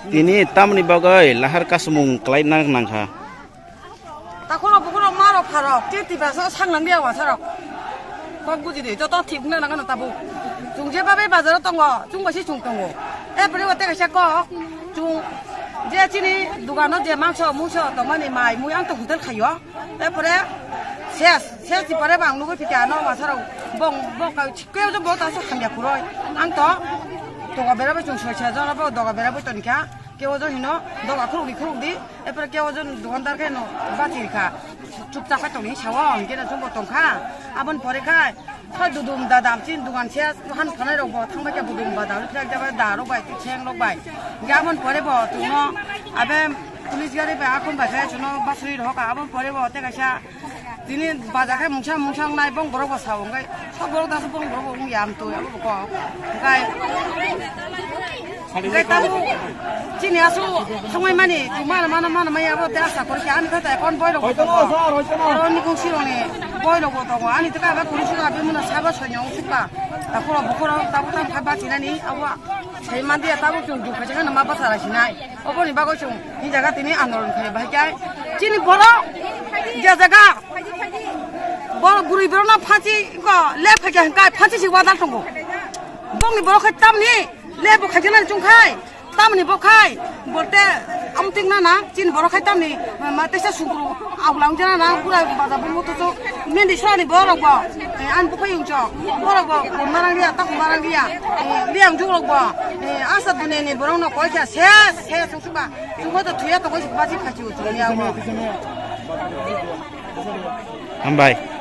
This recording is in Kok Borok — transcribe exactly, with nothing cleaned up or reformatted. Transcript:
Tini tamni bagwi lahar kasumung kwlai nang nangkha. Takhoro bukhoro maro pharo, tei tiba so sangnang dia wasarok. Kok buji di, joto thik wngna nangano tabuk. Chwng je babai bazaro tongo, chwng bai se chwng tongo. E pore wate kaisa kok, chwng je chini dugano je mangso mungso tongmani mai mui ang to hotel khaio. E pore ses, ses di pore bang nugui pita no wasarok bong bong ka keo jo bo ta sa hamya kuroi. Ang to doga bera bai chwng soi sa jora bo doga bera bai tonikha. Keo jo hino doga khuruk di khuruk di. Epore keo jon dukandar khe no bachiri kha. Chupchap khe tongni sawo, hwnkhe no chwngbo tongkha. Aboni pore khai, khai dudum dadam chin dukan se han phanai rok bo thangbai khe budum badam philak jabai da rok bai, seng rok bai. Hwnkhe aboni pore bo chwngno abe police gari bai akon bai khe chwngno basri rohor kha. Aboni pore bo tei kaisa tini baja khe mungsa mungsa wngnai bong borok bo sao, hwnkhe sok borok daso bong borok bo wngya amtwi abo bo kok. Hwnkhe Hwnkhe tabuk chini asu thangwi mani, chwng mana, mana, mana maya abo tei asa kori khe ani khe tai kon boy rok bo tongo. Oro ni kung sironi boy rok bo tongo. Ani tei kaba kuri suka abi muna sabo soino usuka. Takuro bukuro tabuk tam kha bachinani abo sai mandiya tabuk chwng dukha se kheno ma basa rai sinai. Oboni bagwi chwng ni jaga tini andolon khe bai khe chini borok je jaga borok bwrwi borokno phansi ko lep khaikha hwnkhe phansi si wadal tongo. Bongni borok khe tamni Lebu khaikhe nang chungkhai, tamoni bo khai, bolte amting na na, chini borok khai tamni, ma, ma, teisa suguru, aulang jana na, pura baja bo mutu tu, mendi srani borok bo, eh, an bukhai yung chok, borok bo, ko marang ria, tak marang ria, eh, liang jurok bo, eh, asa dune ni borok no koi kha, se, se, sung suba, sung to thuya to koi basi khachi u chungya bo. Hambai.